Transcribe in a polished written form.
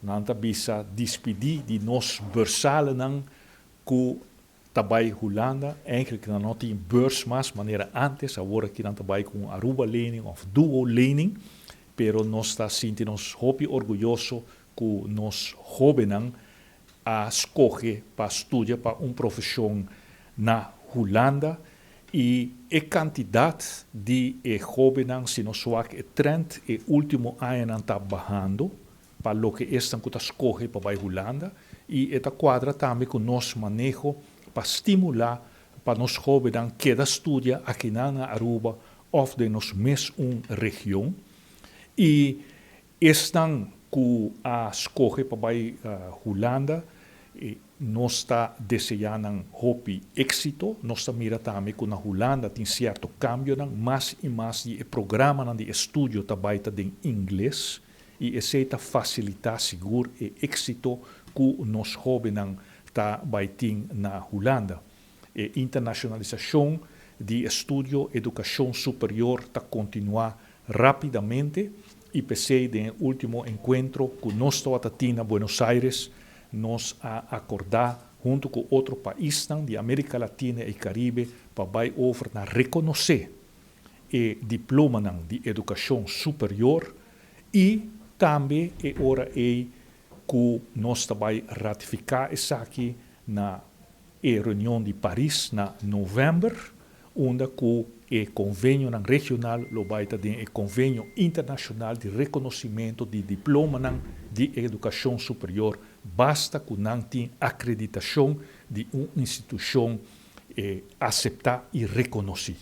Nan ta bisa dispidi di nos bursalennan cu ta bay Hulanda. Eigenlijk nan no tin beurs mas manera antes, awor aki nan ta bay cu un Aruba lening of duo lening, pero nos ta sinti nos hopi orguyoso cu nos hobennan a scoge pa studia pa un profesion na Hulanda y e cantidad di e hobennan, si nos wak e trend e ultimo añanan, ta bahando pa loke esnan cu ta scoge pa bay Hulanda, y e ta cuadra tambe cu nos maneho pa stimula pa nos hobennan keda studia aki na Aruba of den nos mesun region. Y esnan cu a scoge pa bay Hulanda, nos ta desea nan hopi exito. Nos ta mira tambe cu na Hulanda tin cierto cambionan, mas y mas di e programanan di estudio ta bay ta den Ingles y esey ta facilita sigur e exito cu nos hobennan ta bay tin na Hulanda. E internacionalisacion di estudio educacion superior ta continua rapidamente y p'esey den ultimo encuentro cu nos tabatin na Buenos Aires, nos a acorda hunto cu otro paisnan di America Latina y Caribe pa bay over na reconoce e diplomanan di educacion superior y tambe e ora ey cu nos ta bay ratifica esaki na e reunion di Paris na november, unda cu e convenionan regional lo bay ta den e convenio internacional di reconocimento di diplomanan di educacion superior, basta cu nan tin acreditacion di un institucion acepta y reconoci.